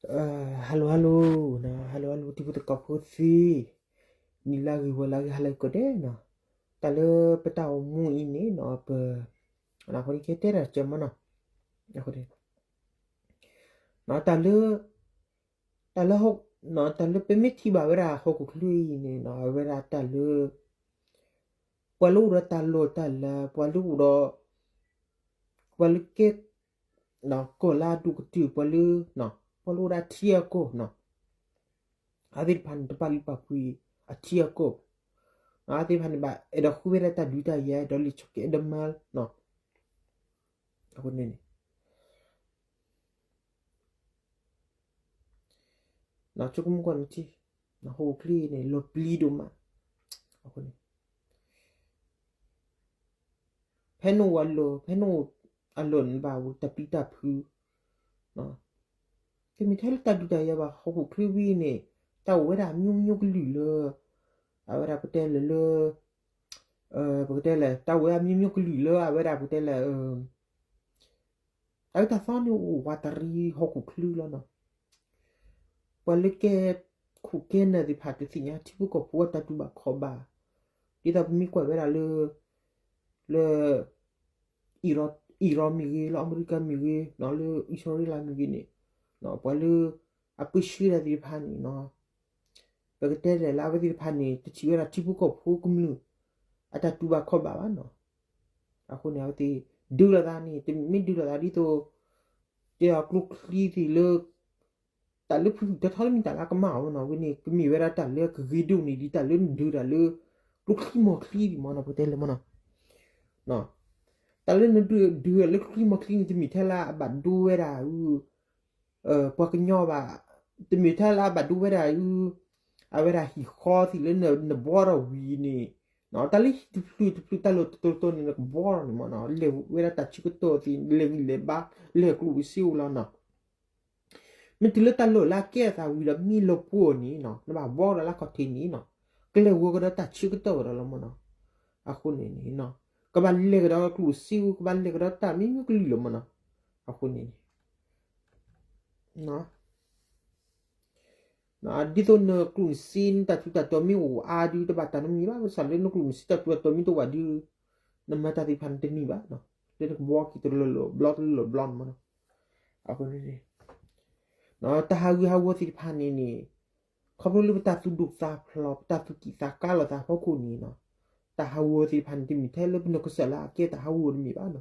Hello hello, hello hello ထံဖိသကိးဖိသ့ၣ်, နံၤလၢဂ့ၤ ဝဲလၢဂ့ၤ ဟါလၢဂ့ၤကိးဂၤဒဲးနီၤ, တၢ်လၢပတၢ်အိၣ်မူအံၤန့ၣ်နီၤ ပ, အဃိန့ၣ် ကတဲတၢ်တစဲးမနီၤ, အဃိန့ၣ် တၢ်လၢ, တၢ်လၢ, တၢ်လၢပမ့ၢ်ထံၣ်ဘၣ်ဝဲဒၣ်ဟီၣ်ခိၣ်ချၢအံၤန့ၣ်နီၤ အဝဲဒၣ်တၢ်လၢ ပှၤလၢအိၣ်ဒီးတၢ်လီၢ်တၢ်လၤ ပှၤလၢအိၣ်ဒီး, ပှၤလၢကဲ, ကီၢ်လၢအဒိၣ်ကတၢၢ် ပှၤလၢ, ပှၤလၢအိၣ်ဒၣ်ထံအကီၢ်နီၤ, အဝဲသ့ၣ်တဖၣ်န့ၣ် တပာ်လုၢ်ပာ်ပှ့ၤအထံအကီၢ်, အဝဲသ့ၣ်တဖၣ်န့ၣ် ဘၣ်အဲၣ်ဒိးဃုဝဲဒၣ်တၢ်ဒုးတၢ်ယၤ ဒီးလံာ်ဆီၣ်ကဲဒီးမၤနီၤ, အဃိန့ၣ်န့ၣ် ဆိကမိၣ်ကွၢ်နထံၣ်, ဟီၣ်ခိၣ်ချၢန့ၣ် လီၤပျံၤဒိၣ်မး, အဃိန့ၣ် ဖဲနအိၣ်အလီၢ် ဖဲနအိၣ်အလီၢ်န့ၣ် ဘၣ်အိၣ်တၢ်ပျံၤတၢ်ဖုး, တမ့ၢ်ထဲလၢတၢ်ဒုးတၢ်ယၤဘၣ် ဟီၣ်ခိၣ်ချၢဝံၤန့ၣ် တၢ်အိၣ်ဝဲဒၣ်အမျိုးမျိုးကလုာ်လၢ, အဝဲဒၣ်ပတဲလၢလၢ, ပကတဲလဲၣ် တၢ်အိၣ်ဝဲအမျိုးမျိုးကလုာ်လၢ အဝဲဒၣ်ပကတဲလဲၣ် တၢ်အၢတၢ်သီန့ၣ်အိၣ်ဝးတရံးဟီၣ်ခိၣ်ချၢလီၤနီၤ, ပှၤလၢကဲ, ခိၣ်ကဲနၢ်သ့ၣ်တဖၣ်တသ့ၣ်ညါ ထံဖိကီၢ်ဖိအတၢ်တူၢ်ဘၣ်ခီၣ်ဘၣ်, ဒ်သိးပမ့ၢ်ကွၢ်ဝဲဒၣ်လၢ, လၢ, အံၣ်ရီမ့ၢ်ဂ့ၤ လၢအမဲရကၤမ့ၢ်ဂ့ၤ လၢအံၣ်စရ့လးမ့ၢ်ဂ့ၤန့ၣ်, ပှၤလၢ, အပၢဆှၢတၢ်သ့ၣ်တဖၣ်န့ၣ်နီၤ, ပကတဲလဲၣ်လၢအဝဲသ့ၣ်တဖၣ်န့ၣ် တထံၣ်ဝဲဒၣ်ထံဖိကီၢ်ဖိကမျၢၢ်, အတၢ်တူၢ်ဘၣ်ခီၣ်ဘၣ်ဘၣ်နီၤ, အဃိန့ၣ် အဝဲသ့ၣ်, ဒုးလိာ်သးန့ၣ် တမ့ၢ်ဒုးလိာ်သးဒ်သိး, တဲအီၤကျိချံသ့ၣ်လၢ, တၢ်လၢဖုၣ်ဖုၣ်ထီထီတမ့ၢ်တၢ်လၢအကမၣ်အီၤနီၤ ဝဲန့ၣ် ကမ့ၢ်ဝဲဒၣ်တၢ်လၢအကဂ့ၤဒိၣ်န့ၣ် ဒ်တၢ်လၢနဒုးတၢ်လၢ, ကျိချံမီၤချံဒံးမနီၤ ပတဲလဲၣ်မနီၤ, တၢ်လၢနဒုးတၢ်လၢကျိချံမီၤချံန့ၣ် တမ့ၢ်ထဲလၢအဘၣ်ဒိဝဲဒၣ်, ပှၤကညီဘၣ်, တမ့ၢ်ထဲလၢအဘၣ်ဒိဝဲဒၣ်, အဝဲဒၣ်ဟံၣ်ဃီသ့ၣ်လၢနဘှီထီၣ်ဝံၤန့ၣ်, တၢ်လၢဟံၣ်တဖျၢၣ်တဖျၢၣ်တၢ်လီၢ်တတီၤတတီၤန့ၣ် နကဘှီထီၣ်န့ၣ်မနီၤ လဲၤဝဲဒၣ်တၢ်ဆၢကတီၢ်သ့ၣ် လဲၤဂံၢ်လဲၤဘါ, လဲၤကျိၣ်စ့အိၣ်လီၤနီၤ မ့ၢ်တုၤလၢတၢ်လီၢ်လၢအကဲအသးဝံၤဒီးမ့ၢ်လီၤပှီၢ်န့ၣ်နီၤ နဘၣ်ဘှီဒီးလၢခီၣ်ထံးန့ၣ်နီၤ, ကလဲၤဝဲကဒီးတၢ်ဆၢကတီၢ်ကဒီးလီၤမနီၤ, အဃိန့ၣ်န့ၣ်, ကဘၣ်လဲၤကဒီးကျိၣ်စ့ ကဘၣ်လဲၤကဒီးတၢ်မံမံကလုာ်လီၤမနီၤ, အဃိန့ၣ်န့ၣ် ဒ်သိးနကျိၣ်နစ့နတၢ်ထူးတၢ်တီၤမ့ၢ်အိၣ်အါဒုး တဘၣ်တၢ်နီတမံၤဘၣ်, ဘၣ်ဆၣ်လၢနကျိၣ်နစ့တၢ်ထူးတၢ်တီၤမ့ၢ်တအိၣ်ဘၣ်ဒုး, နမၤတၢ်သ့ၣ်တဖၣ်န့ၣ်တန့ၢ်ဘၣ်, လၢနကဘှီက့ၤတလီၢ်လီၢ်ဘျီတလီၢ်လီၢ်ဘျီန့ၣ်မနီၤ, အဃိန့ၣ်န့ၣ် တၢ်ဟးဂူာ်ဟးဂီၤသ့ၣ်တဖၣ်န့ၣ်န့ၣ်, ခီဖျိလၢပတၢ်သူၣ်ဒိၣ်သးဖျိး ပတၢ်သူၣ်ကံၢ်သးကါလိာ်သးအဖီခိၣ်န့ၣ်နီၤ, တၢ်ဟးဂီၤသ့ၣ်တဖၣ်န့ၣ် တမ့ၢ်ထဲလၢပနီၢ်ကစၢ်လၢအကဲတၢ်ဟးဂီၤတမ့ၢ်ဘၣ်နီၤ,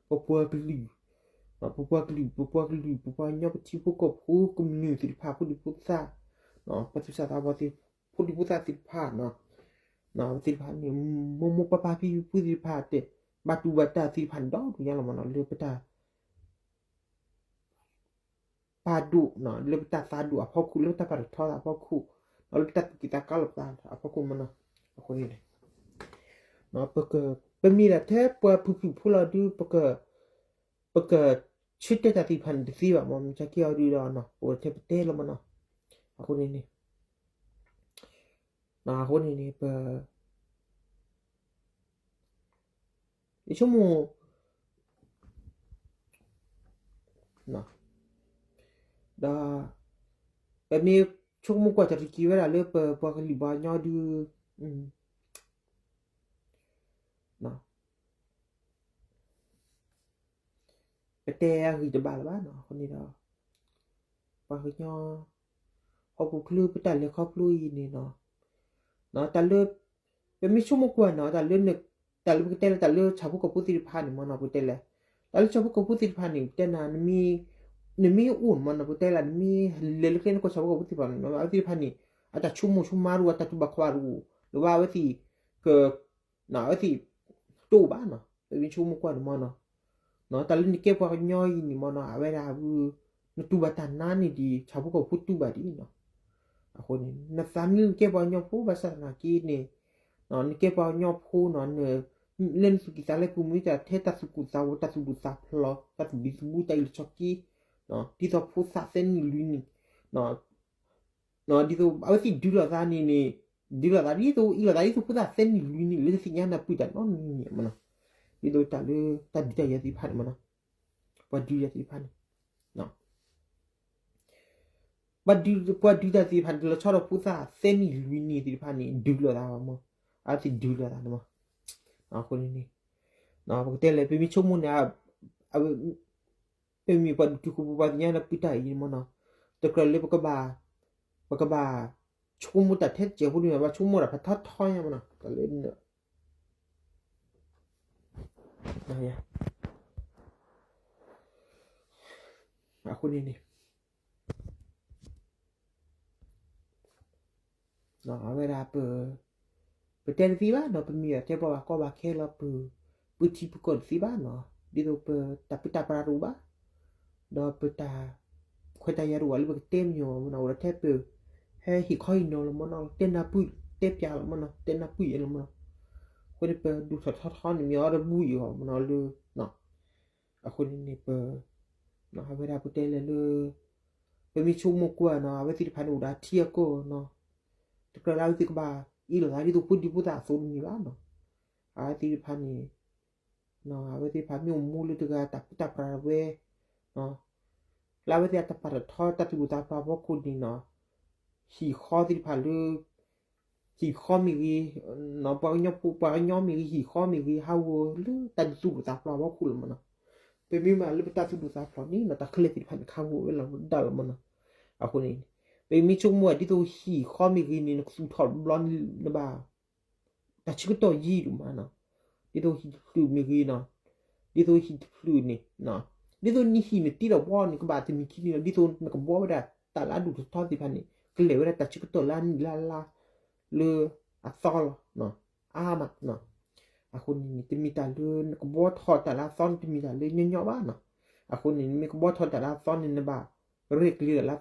ပပှၤကလုာ်, ပပှၤကလုာ် ပပှၤကလုာ် ပပှၤကညီပထံဖိကီၢ်ဖိကမျၢၢ်သ့ၣ်တဖၣ် ဖိဒံဖိသၣ်, ပှၤသူၣ်စၢ်သးဘီၣ်သ့ၣ်, ဖိဒံဖိသၣ်သ့ၣ်တဖၣ်နီၤ, သ့ၣ်တဖၣ်န့ၣ်, မိၢ်မိၢ်ပၢ်ပၢ်ဖံဖံဖုသ့ၣ်တဖၣ်တဲ, ဘၣ်တူၢ်ဘၣ်တၢ်သ့ၣ်တဖၣ်န့ၣ်ဒီဒူၣ်ညါလီၤမနီၤ လၢပတၢ် ပာ်ဒိၣ်, လၢပတၢ်သးဒိၣ်အဖီခိၣ် လၢပတၢ်ပာ်ထီၣ်သးအဖီခိၣ်, လၢပတၢ်သူၣ်ကံၢ်သးကါလိာ်သးအဖီခိၣ်မနီၤ, အဃိန့ၣ်, ပမ့ၢ်ဒၣ်ထဲပှၤဖုၣ်ဖုၣ်ဖိလီၤဒုး, ပကဆၢတဲာ်တၢ်သ့ၣ်တဖၣ်န့ၣ်တသ့ဘၣ်မနီၤ, မ့ၢ်ကဲအီၤဒုးဒီး ပအိၣ်ထဲပတဲလီၤမနီၤ, အဃိန့ၣ်န့ၣ်, အဃိန့ၣ်န့ၣ် ပ ယဆိကမိၣ်, ဒီး, ပမ့ၢ်ဆိကမိၣ်ကွၢ်တရံးက့ၤဝဲဒၣ်လၢပပှၤကလုာ်ပှၤကညီဒုး, ပတဲအဂံၢ်တဘၣ်လၢၤဘၣ်နီၤ, အဃိန့ၣ်ဒီး, ပှၤကညီ, ဟီၣ်ခိၣ်ချၢပတၢ်လဲၤခီဖျိအံၤန့ၣ်နီၤ, တၢ်လၢ, ပမ့ၢ်ဆိကမိၣ်ကွၢ်နီၤ တၢ်လၢ, တၢ်လၢပကတဲလၢတၢ်လၢဆၣ်ဖိကီၢ်ဖိသ့ၣ်တဖၣ်န့ၣ်မနီၤ ပတဲလဲၣ်, တၢ်လၢဆၣ်ဖိကီၢ်ဖိသ့ၣ်တဖၣ်န့ၣ် ပတဲနၤ, နမ့ၢ်အိၣ်န့ၣ်မနီၤ ပတဲလၢနမ့ၢ်လဲၤလၢကျဲန့ၣ်ကီၢ်ဆၣ်ဖိကီၢ်ဖိသ့ၣ်တဖၣ်န့ၣ် အဝဲသ့ၣ်တဖၣ်န့ၣ် အတၢ်ဆိကမိၣ်ဆိကမးတအိၣ် အတၢ်တူၢ်ဘၣ်ခီၣ်ဘၣ်တအိၣ် လၢဘၣ်အဝဲသ့ၣ်, က အဝဲသ့ၣ်, တအိၣ်ဘၣ်နီၤ ပမ့ၢ်ဆိကမိၣ်ကွၢ်န့ၣ်မနီၤ, တၢ်လၢနကဲပှၤကညီအံၤန့ၣ်မနီၤ အဝဲဒၣ်, နတူၢ်ဘၣ်တၢ်နါန့ၣ်ဒ်ဆၣ်ဖိကီၢ်ဖိတူၢ်ဘၣ်ဒ်န့ၣ်နီၤ, အဃိန့ၣ် နသးမ့ၢ်နကဲပှၤကညီဖိဘၣ်ဆၣ်သနာ်က့န့ၣ်, နကဲပှၤကညီဖိနီၤ လၢနသူၣ်ကံၢ်သးလဲပူၤမ့ၢ်တၢ်ထဲ တၢ်သူၣ်ကိၢ်သးဂီၤ တၢ်သူၣ်ဒိၣ်သးဖျိး တၢ်သူၣ်ဘံၣ်သူၣ်ဘါ တၢ်အံၣ်လီၤဆီက့, ဒ်သိးဖိသၣ်သၢနံၣ်လွံၢ်နံၣ် ဒ်သိးအဝဲသ့ၣ်ဒုးလိာ်သးန့ၣ်န့ၣ်, ဒုးလိာ်သးဒ်သိးအံၣ်လိာ်သးဒ်သိးဖိသၣ်သၢနံၣ်လွံၢ်နံၣ် လၢတသ့ၣ်ညါနၢ်ပၢၢ်တၢ်နီတမံၤမနီၤ, ဒ်သိးတၢ်လၢတၢ်ဒုးတၢ်ယၤသ့ၣ်တဖၣ်န့ၣ်မနီၤ, ပှၤဒုးယၤသ့ၣ်တဖၣ်န့ၣ် ပှၤဒုးတၢ်သ့ၣ်တဖၣ်န့ၣ် တလီၤဆီဒီးဖိသၣ်သၢနံၣ်လွံၢ်နံၣ်သ့ၣ်တဖၣ်န့ၣ် ဒုးလိာ်သးမး, အဝဲသ့ၣ်ဒုးလိာ်သးန့ၣ်မး. အဃိန့ၣ်န့ၣ် ပကတဲလဲၣ် ပမ့ၢ်ဆိကမိၣ်န့ၣ် ပမ့ၢ်ပှၤဒူၣ်တုာ်ခိၣ်ပူၤ ပှၤသ့ၣ်ညါလၢပတၢ်အံၤန့ၣ်မးနီၤ, တကြၢးလၢပကဘၣ် ပကဘၣ်ဆိကမိၣ်တၢ်ထဲတစဲးဖိဒ်န့ၣ် ဘၣ်ဆိကမိၣ်တၢ်ဖးထီထီညါမးနီၤ, တၢ်လၢ အဃိန့ၣ်န့ၣ် အဝဲဒၣ် ပတဲတသ့ဘၣ်နီၤ, ပမ့ၢ်အတဲပှၤဘၣ်ကီဘၣ်ခဲလၢပ ပထံပကီၢ်တသ့ဘၣ်နီၤ, ဒ်သိးပတၢ်ပၢတၢ်ပြးတအိၣ်ဘၣ်, ဒီးပတၢ်ခွဲးတၢ်ယာ်တအိၣ်ဘၣ်လၢပကတဲမညီၤမးနီၤ, အိၣ်ဒီးထဲပ ဟဲဟ့ၣ်ခီဟ့ၣ်နီၤလီၤမးနီၤ, တဲနၢ်ပၢၢ်တဲပၠးလီၤမးနီၤ, တဲနၢ်ပၢၢ်ယဲလီၤမးနီၤ, အဃိန့ၣ် ပဒိၣ်ထီၣ်ထီထီန့ၣ် မ့ၢ်အီၤဒီးဘူၣ်အံၤအီၤမးနီၤလၢ အဃိန့ၣ်န့ၣ် ပ အဝဲဒၣ်ပတဲလဲၣ်လၢ ပမ့ၢ်ဆိကမိၣ်ကွၢ်နီၤ အဝဲသ့ၣ်တဖၣ်န့ၣ်အိၣ်ဒီးထံအကီၢ်နီၤ, တကြၢးလၢအဝဲသ့ၣ်ကဘၣ်အ့ၣ်လိာ်သးဒ်သိးဖိဒံဖိသၣ်အသိးတမ့ၢ်ဘၣ်နီၤ, အဝဲသ့ၣ်တဖၣ်န့ၣ် အဝဲသ့ၣ်တဖၣ်မ့ၢ်အိၣ်မူလၢတဂၤတၢ်ပူၤတၢ်ပြးဝဲ လၢအဝဲသ့ၣ်အတၢ်ပာ်ထီၣ်ထီတၢ်သူၣ်ဒိၣ်သးဖျိးအဖီခိၣ်န့ၣ်နီၤ, ဟံၣ်ဃီသ့ၣ်တဖၣ်လၢ ဟံၣ်ဃီမ့ၢ်ဂ့ၤ, ပှၤကညီဖိ ပှၤကညီမ့ၢ်ဂ့ၤ ဟံၣ်ဃီမ့ၢ်ဂ့ၤ ဟးဂီၤလၢတၢ်သူၣ်ဒိၣ်သးဖျိးအဖီခိၣ်လီၤမးနီၤ, ပမ့ၢ်မၤလၢပတၢ်သူၣ်ဒိၣ်သးဖျိးန့ၣ်နီၤ တၢ်ခဲလၢာ်သ့ၣ်တဖၣ်န့ၣ် ခးဂီၤဝဲလီၤဒၣ်လီၤမးနီၤ, အဃိန့ၣ် ပမ့ၢ်ဆိကမိၣ်ဒ်သိးဟံၣ်ဃီမ့ၢ်ဂ့ၤန့ၣ် နကသူၣ်ထီၣ်တဘျီန့ၣ် နဘၣ် တၢ်ဆၢကတီၢ်ယံာ်ဒိၣ်မးနီၤ, ဒ်သိးဟံၣ်တဖျၢၣ်မ့ၢ်ဂ့ၤနီၤ, ဒ်သိးဟံၣ်တဖျၢၣ်န့ၣ်, ဒ်သိးနဟံၣ်နတ့ဒီးဘှီန့ၣ် ကဘၣ်တမံၤခံနံၤလီၤ, ဒ်သိးနကဘှီဝဲဒၣ်တၢ်လၢအဒိၣ်ထီၣ်ထီသ့ၣ်တဖၣ်န့ၣ် ကလဲၤဝဲဒၣ်တၢ်ဆၢကတီၢ်လၢအနံၣ်လၢအလါ လၢအသီလီၤ, အါမး, အဃိန့ၣ်န့ၣ် တမ့ၢ်တၢ်လၢနကဘှီထီၣ်တၢ်လၢအသီန့ၣ် တမ့ၢ်တၢ်လၢညီညီဘၣ်နီၤ, အဃိန့ၣ် နမ့ၢ်ကဘှီထီၣ်တၢ်လၢအသီန့ၣ် နဘၣ် ရဲၣ်ကျဲၤတၢ်လၢအသီလီၤ, လၢ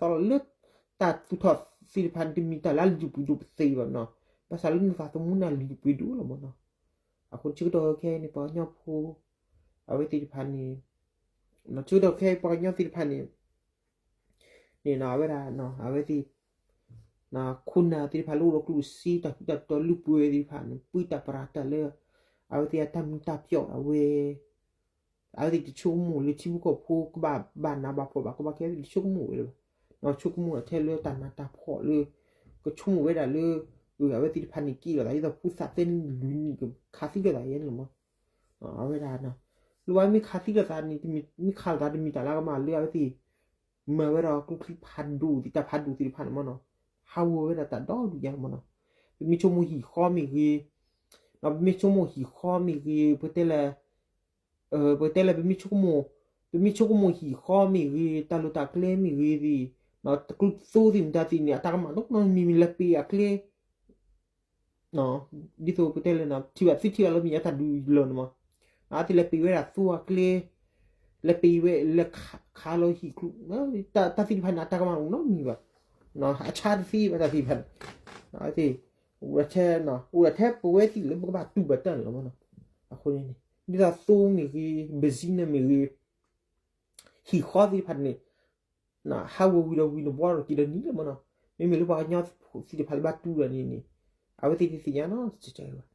တၢ်သူၣ်ထီၣ်သ့ၣ်တဖၣ်န့ၣ် တမ့ၢ်တၢ်လၢအလုၢ်ပှ့ၤဒိၣ်ပသ့ဘၣ်နီၤ, ဘၣ်ဆၣ်လၢနသးသမူန့ၣ်အလုၢ်ပှ့ၤဒိၣ်လီၤမးနီၤ, အဃိဆၢကတီၢ်ခဲအံၤန့ၣ် ပှၤကညီဖိ အဝဲသ့ၣ်တဖၣ်န့ၣ် ဆၢကတီၢ်ခဲအံၤပှၤကညီသ့ၣ်တဖၣ်န့ၣ် န့ၣ်နီၤ အဝဲဒၣ် အဝဲသ့ၣ် ခိၣ်နၢ်သ့ၣ်တဖၣ်လၢအိၣ်ဒီးကျိၣ်စ့ တၢ်ဃူတၢ်တီၤလုၢ်ပှ့ၤသ့ၣ်တဖၣ်န့ၣ် ပှ့ၤတၢ်ပြးတၢ်လၢ အဝဲသ့ၣ်အတၢ်မုာ်တၢ်ပျီၣ်အဝဲ အဝဲသ့ၣ်တဆိကမိၣ်လၢထံဖိကီၢ်ဖိကဘၣ်ဘၣ်နးဘၣ်ဖှီၣ်ဘၣ်ကီဘၣ်ခဲ အဝဲသ့ၣ်တဆိကမိၣ်ဝဲလၢၤဘၣ်, ဆိကမိၣ်ထဲလၢတၢ်နးတၢ်ဖှီၣ်လၢ ကဆိကမိၣ်ဝဲဒၣ်လၢ အဝဲသ့ၣ်တဖၣ်န့ၣ်က့ၤလိာ်သး ဒ်သိးဖိသၣ်သၢနံၣ်လွံၢ်နံၣ် ခးသံလိာ်သးယဲန့ၣ်လီၤမး, အဝဲဒၣ် လၢပှၤမ့ၢ်ခးသံလိာ်သးန့ၣ် မ့ၢ်ခးလိာ်သးတမ့ၢ်တၢ်လၢကမၣ်လၢအဝဲသ့ၣ် မၤဝဲဒၣ်ကျိချံဖးဒိၣ်သ့ၣ် တၢ်ဖးဒိၣ်သ့ၣ်တဖၣ်န့ၣ်မးနီၤ, ဟးဂီၤဝဲဒၣ်တၢ်ဒီဒူၣ်ညါလီၤမးနီၤ, ပမ့ၢ်ဆိကမိၣ်ဟံၣ်ဃီမ့ၢ်ဂ့ၤ, ပမ့ၢ်ဆိကမိၣ်ဟံၣ်ဃီမ့ၢ်ဂ့ၤ ပတဲလၢ ပတဲလၢ ပမ့ၢ်ဆိကမိၣ်ဟံၣ်ဃီမ့ၢ်ဂ့ၤ တၢ်လီၢ်တၢ်ကျဲမ့ၢ်ဂ့ၤသ့ၣ်, တကျိသိသ့ၣ်မတၤသ့ၣ်န့ၣ် အတၢ်ကမၣ်နီၢ်နီၢ်မံၤမံၤလၢပ့ၤအကျဲ ဒ်သိးပတဲလၢ ထံၣ်ဘၣ်သုထံၣ်ဘၣ်လၢမ့ၢ်အတၢ်ဒုးလီၤန့ၣ်မး, အဝဲသ့ၣ်လဲၤပ့ၤဝဲဒၣ်သိအကျဲ, လဲၤပ့ၤဝဲလဲၤခးလီၤဟံၣ်ကျိ, တၢ်သ့ၣ်တဖၣ်န့ၣ် အတၢ်ကမၣ်အိၣ်နီတမံၤဘၣ်, အဆါတသ့ဘၣ်တၢ်သ့ၣ်တဖၣ်န့ၣ်, အဝဲသ့ၣ် အိၣ်ဒီးထဲပဝဲသ့ၣ်လၢပကဘၣ်တူၢ်ဘၣ်တၢ်န့ၣ်လီၤမးနီၤ, အဃိန့ၣ် ဒ်သိးသိမ့ၢ်ဂ့ၤ ဘၢၣ်စံၣ်န့ၣ်မ့ၢ်ဂ့ၤ ဟံၣ်ဃီသ့ၣ်တဖၣ်န့ၣ် ဟးဂီၤဝံၤဒီးဝံၤနဘှီဒီးက့ၤဒီးနံၤလီၤမးနီၤ, မ့မ့ၢ်လၢပှၤကညီသ့ၣ်တဖၣ်လၢဘၣ်တူၢ်ဒီးန့ၣ်န့ၣ် အဝဲသ့ၣ်တသ့ၣ်ညါနီတစဲးဘၣ်.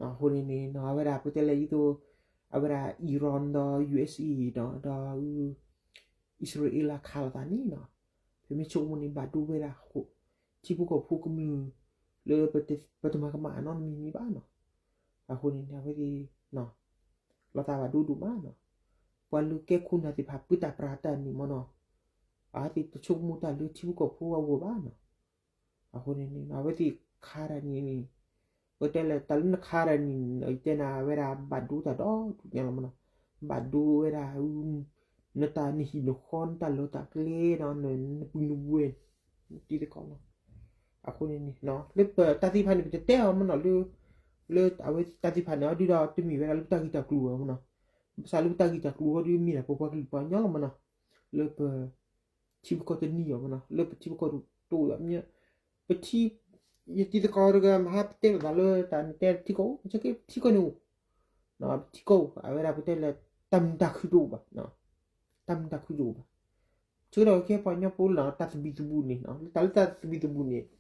အဃိန့ၣ်န့ၣ် အဝဲဒၣ်ပတဲလၢဒ်သိး အဝဲဒၣ် Iran ဒီး ယူၢ်အ့ၣ်အ့ၣ် ဒီး ဒီး အံၣ်စရ့လးခးလိာ်သးန့ၣ်နီၤ, ပမ့ၢ်ဆိကမိၣ်န့ၣ် ဘၣ်ဒိဝဲဒၣ် ထံဖိကီၢ်ဖိကမျၢၢ်လၢ ပတမၤကမၣ်နီတမံၤမံၤဘၣ်နီၤ, အဃိန့ၣ်န့ၣ် အဝဲသ့ၣ် လီၤသးဘၣ်ဒိဒိၣ်မးနီၤ, ပှၤလၢကဲခိၣ်နၢ်သ့ၣ်တဖၣ်ပၢတၢ်ပြးတၢ်န့ၣ်မးနီၤ, အဝဲသ့ၣ်တဆိကမိၣ်တၢ်လၢထံဖိကီၢ်ဖိအဂီၢ်ဘၣ်နီၤ, အဃိန့ၣ်န့ၣ် အဝဲသ့ၣ်ခးတၢ်န့ၣ်န့ၣ် ပတဲလၢတၢ်လၢနခးတၢ်န့ၣ် ယတဲနၤဝဲဒၣ်ဘၣ်ဒိတၢ်ဒီဒူၣ်ညါလီၤမးနီၤ, ဘၣ်ဒိဝဲဒၣ် နတၢ်နဟံၣ်နဃီ နတၢ်လီၢ်တၢ်ကျဲဒီး နပုၢ်နဝဲၢ် တံၤသကိးနီၤ, အဃိန့ၣ်န့ၣ် လၢပတၢ်သ့ၣ်တဖၣ်န့ၣ် ပတတဲအီၤမးနီၤ လၢ လၢအဝဲတၢ်သ့ၣ်တဖၣ်န့ၣ် အဒုဒီးတမ့ၢ်ဝဲဒၣ်လၢပတၢ်ဂ့ၢ်တၢ်ကျိၤဘၣ်မးနီၤ, ဘၣ်ဆၣ်လၢပတၢ်ဂ့ၢ်တၢ်ကျိၤအီၤဒုမ့ၢ်ဒၣ်ပပှၤကလုာ်ပှၤကညီလီၤမးနီၤ, လၢပ ထံဖိကီၢ်တနံၤအီၤမးနီၤ လၢပထံဖိကီၢ်တအိၣ်ဒီး ပထံ ယတံၤသကိးတဂၤမဟါပတဲလိာ်သးလၢတၢ်နတဲထံကီၢ်အိၣ် ပဆၢက့ၤထံကီၢ်န့ၣ်အိၣ်, ထံကီၢ်အိၣ် အဝဲဒၣ်ပတဲလၢ တၢ်မုာ်တၢ်ခုၣ်တအိၣ်ဘၣ်, တၢ်မုာ်တၢ်ခုၣ်တအိၣ်ဘၣ်, ဆၢကတီၢ်ခဲပှၤကညီဖိလၢတၢ်သဘံၣ်သဘုၣ်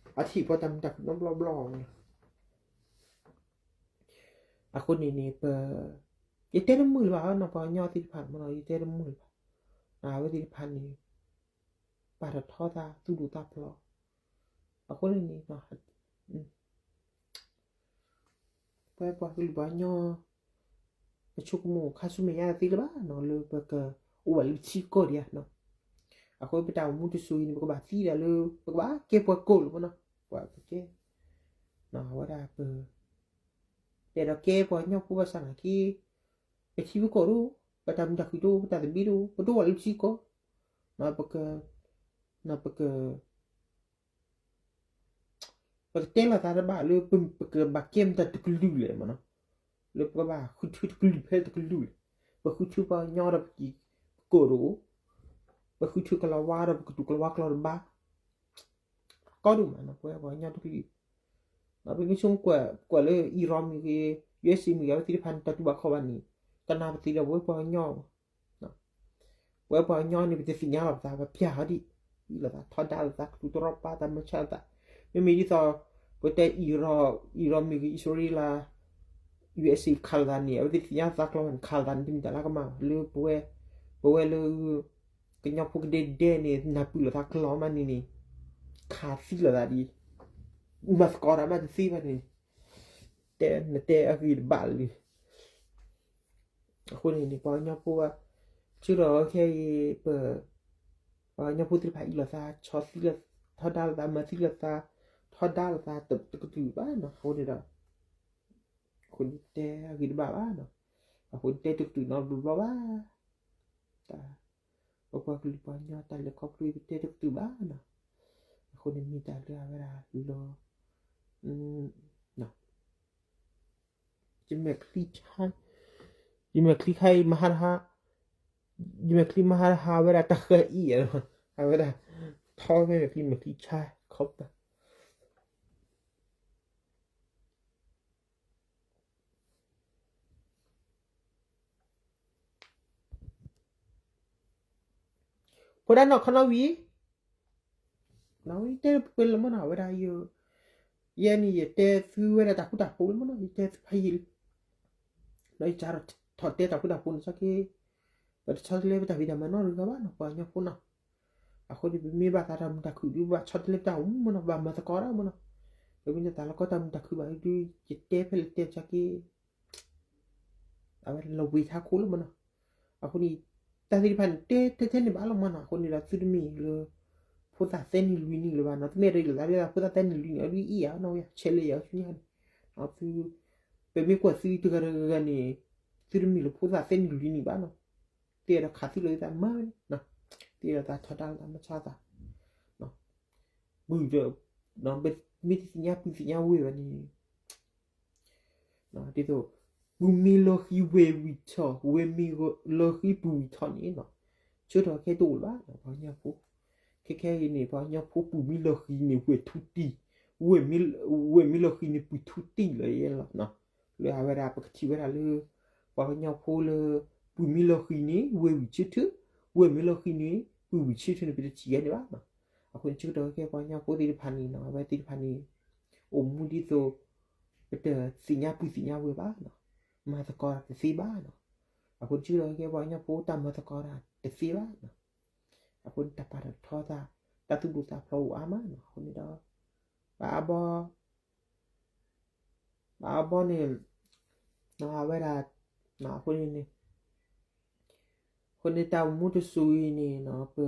န့ၣ် လၢတၢ်လၢတၢ်သဘံၣ်သဘုၣ်န့ၣ် အထံၣ်ပှၤတၢ်မုာ်တၢ်ခုၣ်နီတဘျီဘျီလီၤ. အဃိန့ၣ်န့ၣ် ပ ယတဲတမုာ်လၢၤဘၣ်နီၤ ပှၤကညီသ့ၣ်တဖၣ်မးနီၤ ယတဲတမုာ်လၢၤဘၣ်, အဝဲသ့ၣ်တဖၣ်န့ၣ် ပာ်ထီၣ်ထီသးသူၣ်ဒိၣ်သးဖျိး, အဃိန့ၣ်န့ၣ် ပဝဲပှၤကလုာ်ပှၤကညီ ပဆိကမိၣ်ခါဆူမဲာ်ညါတသ့လၢၤဘၣ်နီၤ လၢပကအိၣ်ဘၣ်လၢထံကီၢ်ဒံးဧါနီၤ. အဃိပတၢ်အိၣ်မူတစိၤအံၤန့ၣ် ပကဘၣ်သံဒၣ်လၢ ပကဘၣ်ကဲပှၤကိၢ်လီၤမနီၤ, ပှၤကကဲ အဝဲဒၣ်ပ တဲဒီးကဲပှၤကညီဖိဘၣ်ဆၣ်နာ်က့ ပထံပကီၢ်တအိၣ်, ပတၢ်မုာ်တၢ်ခုၣ်တအိၣ်, ပတၢ်သဘျ့တအိၣ်, ပတအိၣ်ဘၣ်လၢထံကီၢ်, ပက ပက ပကတဲလိာ်သးတဘၣ်လၢ ပကဘၣ်ကဲမတၤတကလုာ်လဲၣ်မနီၤ, လၢပကဘၣ်ဃုထၢတကလုာ်ဖဲတကလုာ်လဲၣ်, ပဃုထၢပှၤကညီဒီးပကီၢ်တအိၣ်, ပဃုထၢကလၤဝါဒီးပကတူၢ်ကလၤဝါကျိာ်တဘၣ် ကီဒိၣ်မးနီၤ ပဝဲပှၤကညီတကလုာ်, ပမ့ၢ်ဆိကမိၣ်ကွၢ်လၢ Iran မ့ၢ်ဂ့ၤ ယူအ့စ့ မ့ၢ်ဂ့ၤ အဝဲသ့ၣ်တဖၣ်န့ၣ် တၢ်တူၢ်ဘၣ်ခီၣ်ဘၣ်န့ၣ် ကနၣ်ပသ့ဒီးပဝဲပှၤကညီ, ပဝဲပှၤကညီန့ၣ် ပတသ့ၣ်ညါလီၤပသး ပပျၢ်အီၤဒံး, အ့ၣ်လိာ်သးထီဒါလိာ်သး ကတူၢ်တရီပၤသး မၤဆါလိာ်သး, မ့မ့ၢ်ဒ်သိး ပတဲ Iran မ့ၢ်ဂ့ၤ အံၣ်စရ့လး ယူအ့စ့ ခးလိာ်သးန့ၣ် အဝဲသ့ၣ်သ့ၣ်ညါသးကျိာ်န့ၣ် ခးလိာ်သးန့ၣ် တမ့ၢ်တၢ်လၢကမၣ်ဘၣ် လၢပဝဲ ပဝဲလၢ ကညီဖိကဒဲကဒဲန့ၣ် နၢ်ပၢၢ်လိာ်သးကျိာ်မးန့ၣ်န့ၣ် ခးသံလိာ်သးဒ် မၤသကိးတၢ်မးတသ့ဘၣ်န့ၣ် တဲနတဲအဂ့ၢ်တဘၣ်လၢ အဃိန့ၣ်န့ၣ် ပှၤကညီဖိ ဆၢကတီၢ်ခဲအံၤ ပ ပှၤကညီဖိသ့ၣ်တဖၣ်အ့ၣ်လိာ်သး ဆီသံလိာ် ထီဒါလိာ်သး မၤသံလိာ်သး ထီဒါလိာ်သးတကတုာ်ဘၣ်နီၤ အဃိန့ၣ်ဒီး အဃိန့ၣ်တဲအဂ့ၢ်တဘၣ်ဘၣ်နီၤ အဃိန့ၣ်တဲတကတုာ်နီတဘျီဘၣ် တၢ် ပပှၤကလုာ်ပှၤကညီတၢ်လဲၤခီဖျိအံၤ ပတဲတကတုာ်ဘၣ်နီၤ အဃိန့ၣ်မ့ၢ်တၢ်လၢအဝဲဒၣ်လီၤ ယမဲာ်ချံခါ ယမဲာ်ချံခါအံၤမဟါတဟါ ယမဲာ်ချံမဟါတဟါ အဝဲဒၣ်တၢ်ဃၢအံၤ အဝဲဒၣ် ထီဖဲမဲာ်ချံမဲာ်ချံဆါခီပတာ် ဖိဒါနီၢ်ခီနီၣ်ဝံၤ နီၢ်ဝံၤတဲပှဲၤလၢမ့ၢ်နီၤ အဝဲဒၣ် ယဲန့ၣ် ယတဲသုဝဲဒၣ်တၢ်ဃူတၢ်ဖိးလၢမ့ၢ်နီၤ ယတဲသုဖးယံာ်လံ ဒီးယစးထီၣ်တဲတၢ်ဃူတၢ်ဖိးန့ၣ် ဆၢက့ ပတဆီတလဲပတၢ်ဖံးတၢ်မၤနီတဂၤဘၣ်နီၤ ပှၤကညီဖိနီၤ အဃိန့ၣ် ပမ့ၢ်ဘၣ်သးတၢ်မုာ်တၢ်ခုၣ်ဒုး ဘၣ်ဆီတလဲပတၢ်အိၣ်မူမ့ၢ်နီၤ ဘၣ်မၤသကိးတၢ်မ့ၢ်နီၤ ပမ့ၢ်တၢ်လီၤကီတၢ်မုာ်တၢ်ခုၣ်ဘၣ်ဒုး ယတဲဖဲလဲၣ်တဲဆၢက့ အဝဲလီၤဝံၤထးခိၣ်လၢမ့ၢ်နီၤ အဃိန့ၣ် တၢ်သ့ၣ်တဖၣ်န့ၣ် တဲထဲထဲန့ၣ်ဘၣ်လီၤမ့ၢ်နီၤ အဃိန့ၣ်ဒီးသုတမ့ၢ်လၢ ဖိသၣ်သၢနံၣ်လွံၢ်နံၣ်လၢၤဘၣ်နီၤ တမ့ၢ်ဒီးယလီၤသးဒ်သိးဖိသၣ်သၢနံၣ်လွံၢ်နံၣ် အဒုးအံၣ်ယၤနီၤ ဆဲးလဲၤယၤဆူညါန့ၣ် သု ပမ့ၢ်ကွၢ်သုတဂၤတဂၤန့ၣ် သုတမ့ၢ်လၢဖိသၣ်သၢနံၣ်လွံၢ်နံၣ်ဘၣ်နီၤ သ့ၣ်အဲၣ်ဒိးခးသံလိာ်သးမၤဝဲန့ၣ် သ့ၣ်အဲၣ်ဒိးသးထီဒါလၢမၤဆါသး ပုၢ်ဒီး မ့ၢ်တသ့ၣ်ညါပုၢ်သ့ၣ်ညါဝဲၢ်ဘၣ်န့ၣ် ဒ်သိး ပုၢ်မ့ၢ်လီၤဃံၤဝဲၢ်ဝံၤထီၣ် ဝဲၢ်မ့ၢ်လီၤဃံၤပုၢ်ဝံၤထီၣ်န့ၣ်နီၤ ဆၢထီၣ်ခဲတအိၣ်လၢၤဘၣ် ပှၤကညီဖိ ခဲခဲအံၤန့ၣ် ပှၤကညီဖိပုၢ်မ့ၢ်လီၤဃံၤန့ၣ် ဝဲၢ်ထူတံၢ် ဝဲၢ်မ့ၢ်လီၤဃံၤန့ၣ် ပုၢ်ထူတံၢ်လၢယဲလီၤ လၢအဝဲဒၣ်ပကထံၣ်ဝဲဒၣ်လၢ ပှၤကညီဖိလၢ ပုၢ်မ့ၢ်လီၤဃံၤန့ၣ် ဝဲၢ်ဝံၤဆၢထၢၣ် ဝဲၢ်မ့ၢ်လီၤဃံၤန့ၣ် ပုၢ်ဝံၤဆၢထၢၣ်န့ၣ် ပတထံၣ်ဝဲန့ၣ်ဘၣ်နီၤ အဃိန့ၣ် ဆၢကတီၢ်ခဲပှၤကညီဖိသ့ၣ်တဖၣ်န့ၣ်နီၤ အဝဲသ့ၣ်တဖၣ်န့ၣ် အိၣ်မူဒ်သိး ပတသ့ၣ်ညါပုၢ်သ့ၣ်ညါဝဲၢ်ဘၣ်နီၤ မၤသကိးတသ့ဘၣ်နီၤ အဃိန့ၣ် ဆၢကတီၢ်ခဲပှၤကညီဖိတၢ်မၤသကိးတၢ်တသ့ဘၣ်နီၤ အဃိန့ၣ် တၢ်ပာ်ထီၣ်ထီသး တၢ်သူၣ်ဒိၣ်သးဖျိးအိၣ်အါမးနီၤ အဃိန့ၣ်ဒီး ဘၣ်အဘီ ဘၣ်အဘီန့ၣ် အဝဲဒၣ် အဃိန့ၣ် အဃိန့ၣ် တၢ်အိၣ်မူတစိၤအံၤန့ၣ် ပ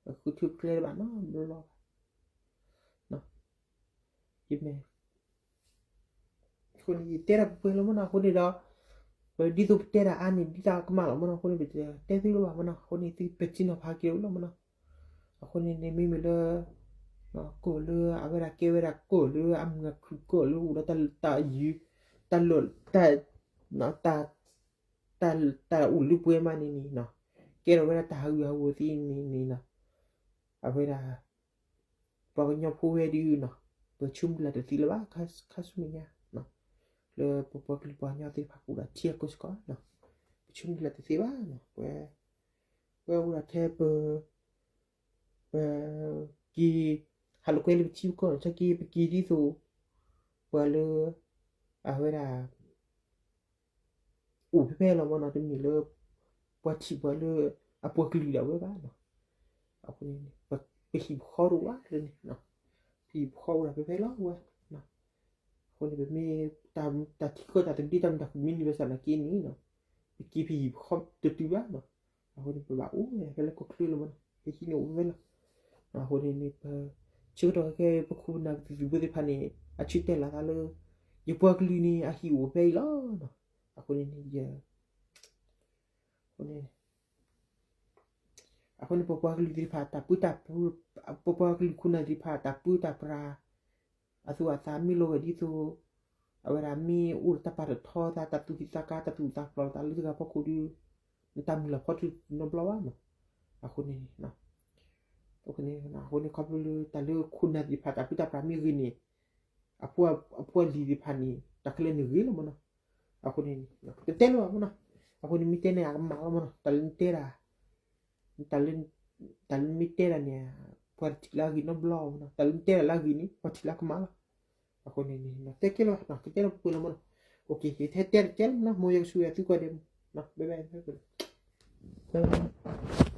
ပဃုထၢပကျဲတဘၣ်နီတဘျီဘၣ် ယမ့ၢ် အဃိန့ၣ် ယတဲတၢ်ပှဲၤလီၤမ့ၢ်နီၤ အဃိန့ၣ်ဒီး ပဒ်သိးပတဲတၢ်အါန့ၣ် ဒ်တၢ်ကမၣ်လီၤမ့ၢ်နီၤ အဃိန့ၣ် ပတဲသ့လၢၤဘၣ်မ့ၢ်နီၤ အဃိန့ၣ် သုပဲာ်ထံနီၤဖးက့ၤလီၤမ့ၢ်နီၤ အဃိန့ၣ်န့ၣ် မ့မ့ၢ်လၢ ကီၢ်လၢအဝဲဒၣ်ကဲဝဲဒၣ်ကီၢ်လၢအမုာ်အခုၣ်ကီၢ်လၢအိၣ်ဒီးတၢ်ယုၢ် တၢ်လီၢ် တၢ် တၢ်အိၣ်လၢပှဲၤမးန့ၣ်န့ၣ် ကဲထီၣ်ဝဲဒၣ်တၢ်ဟးဂူာ်ဟးဂီၤသ့န့ၣ်န့ၣ် အဝဲဒၣ် ပှၤကညီဖိဝဲဒၣ်နီၤ ပဆိကမိၣ်လၢတသ့လၢၤဘၣ် ခါဆူမဲာ်ညါ လၢပပှၤကလုာ်ပှၤကညီသ့ၣ်တဖၣ်ကအိၣ်ဒီးထံအကီၢ်စ့ၢ်ကီး ပဆိကမိၣ်လၢတသ့ဘၣ်နီၤ ပဝဲ ပဝဲအိၣ်ဒီးထဲပ ပက့ၤ ဟးလိာ်ကွဲလၢပထံပကီၢ် ဆၢက့ၤပက့ၤဒ်သိး ပှၤလၢ အဝဲဒၣ် အိၣ်ဖဲဖဲလီၤမ့ၢ်နီၤ တမ့ၢ်လၢ ပှၤထံၣ်ပှၤလၢ အပှၤကလုာ်ဒၣ်ဝဲဘၣ်နီၤ အဃိန့ၣ် ပဟံၣ်ပဃီတအိၣ်ဘၣ်န့ၣ်, ပဟံၣ်ပဃီအိၣ်ဒၣ်ဖဲဖဲလီၤဝဲ. အဃိန့ၣ် ပမ့ၢ် တၢ်ထံၣ်ကီၢ်တၢ်သဘျ့တၢ်မုာ်တၢ်ခုၣ်မ့ၢ်န့ၢ်ဝဲစးနာ်က့န့ၣ်, ပက့ၤပဟံၣ်ပဃီတတုၤဘၣ်. အဃိန့ၣ် ပဘၣ်အိၣ်ဝဲဖဲလၢကီၢ်ချၢလီၤမနီၤ, ပဟံၣ်န့ၣ်အိၣ်ဖဲလီၤ. အဃိန့ၣ်န့ၣ် ပ ဆၢကတီၢ်ခဲ ပခိၣ်ပနၢ်ပသံၣ်သဘျ့သ့ၣ်တဖၣ်န့ၣ် အဆၢတဲာ်လီၤသးလၢ ယပှၤကလုာ်န့ၣ် အဟံၣ်အိၣ်ဖဲအံၤလီၤ. အဃိန့ၣ်န့ၣ် ယ အဃိန့ၣ် ပပှၤကလုာ်သ့ၣ်တဖၣ်တၢ်ပၢတၢ်ပြး, ပပှၤကလုာ်ခိၣ်နၢ်သ့ၣ်တဖၣ်တၢ်ပၢတၢ်ပြး အသူအသးမ့ၢ်လီၤဂာ်ဒ်သိး အဝဲဒၣ်မ့ၢ်အိၣ်ဒီးတၢ်ပာ်တထီသး တၢ်သူၣ်ဟံၣ်သးကါ တၢ်သူၣ်သးဖျိးသးလၢတဂၤဖီခိၣ်ဒီး နတၢ်မုၢ်လၢ်ဖီတၢၣ်နီတဘျီဘၣ်မး. အဃိန့ၣ် အဃိန့ၣ် အဃိန့ၣ် ခီဖျိလၢတၢ်လၢခိၣ်နၢ်သ့ၣ်တဖၣ်တၢ်ပၢတၢ်ပြးမ့ၢ်ဂ့ၤန့ၣ် အဖိအလံၤသ့ၣ်တဖၣ်န့ၣ် တၢ်ခဲလၢာ်န့ၣ်ဂ့ၤလီၤမနီၤ. အဃိန့ၣ် တတဲလၢၤဘၣ်မနီၤ. အဃိန့ၣ် မ့ၢ်တဲန့ၣ် အကမၣ်လီၤမနီၤ. တၢ်လၢနတဲဒၣ် တၢ်လၢမ့ၢ်တဲဒၣ်န့ၣ် ပှၤတထံၣ်လၢအဂ့ၤနီတဘျီမနီၤ. တၢ်လၢနတဲဒၣ်လၢအဂ့ၤန့ၣ် ပှၤထံၣ်လၢအကမၣ်လီၤ. အဃိန့ၣ် တဲကဲလၢၤဘၣ် ကတဲလၢပှဲၤလီၤမနီၤ. ဟဲတဲတဲလီၤမနီၤ မ်ယကစူးယၤသုကိးဂၤဒဲးမနီၤ. ဘၣ်ဘၣ်